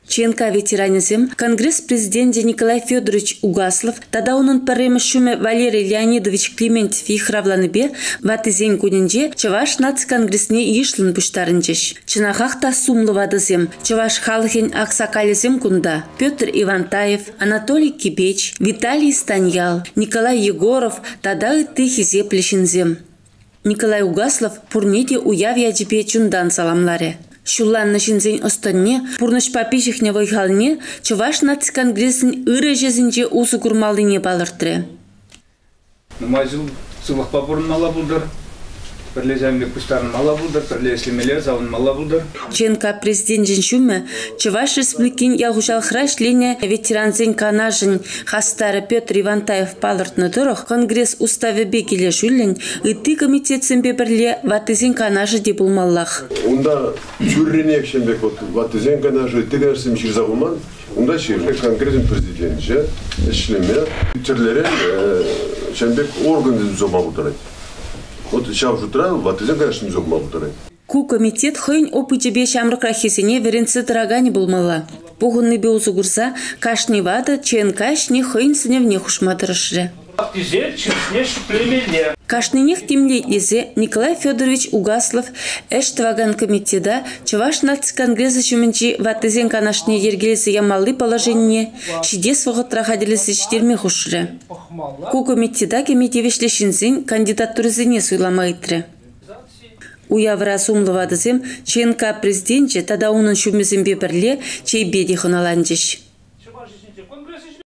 ЧНК ветеранӗсем Конгресс президенчӗ Николай Федорович Угаслов тата унӑн пӗрремӗш ҫумӗ Валерий Леонидович Клементьев йыхравланипе Ваттисен кунӗнче Чӑваш наци конгресне йышлӑн пуҫтарӑнчӗҫ. Чӑнахах та сумлӑ ватӑсем, чӑваш халӑхӗн аксакалӗсем кунта: Петр Ивантаев, Анатолий Кипеч, Виталий Станьял, Николай Егоров тата ытти хисеплӗ ҫынсем. Николай Угаслов пурне те уяв ячӗпе чунтан саламларӗ. Ҫулланнӑ ҫынсен ӑс-тӑнне, пурнӑҫпа пиҫӗхнӗ вӑй-халне Чӑваш наци конгресӗн ырӑ ӗҫӗсенче усӑ курмаллине палӑртрӗ. Нумай ҫул сывлӑхпа пурӑнмалла пултӑр, пӗрле ҫавӑн пек пуҫтарӑнмалла пултӑр, пӗрле ӗҫлемелле, савӑнмалла пултӑр. ЧНК президенчӗн ҫумӗ, Чӑваш Республикин ял хуҫалӑхра ӗҫленӗ ветерансен канашӗн хастарӗ Петр Ивантаев палӑртнӑ тӑрӑх, Конгресс уставӗпе килӗшӳллӗн ытти комитетсемпе пӗрле ваттисен канашӗ те пулмаллах. Унта тӳррӗнех ҫын пек ваттисен канашӗ, ытти канашсем ҫырса хуман. Унта ҫырнӑ Конгресӑн президенчӗ ӗҫлеме тӗрлӗрен ҫавӑн пек органсем туса пама пултарать. Вот ҫав шутра ваттисен канашне туса пама пултарать. Ку комитет хӑйӗн опычӗпе ҫамрӑкраххисене вӗрентсе тӑраканӗ пулмалла. Пухӑннипе усӑ курса кашни ватӑ ЧНК ӗҫне хӑйӗн сӗнӗвне хушма тӑрӑшрӗ. Ваттисен чысне ҫӗклемелле. Кашнинех тимлӗ итлесе Николай Федорович Угаслов ӗҫ тӑвакан комитета Чӑваш наци конгресӗ ҫумӗнчи ваттисен канашне йӗркелесе ямалли положенине ҫитес вӑхӑтра хатӗрлесе ҫитерме хушрӗ. Ку комитета кӗме тивӗҫлӗ ҫынсен кандидатурисене суйлама ыйтрӗ. Уявра сумлӑ ватӑсем ЧНК президенчӗ тата унӑн ҫумӗсемпе пӗрле чейпе те хӑналанчӗҫ.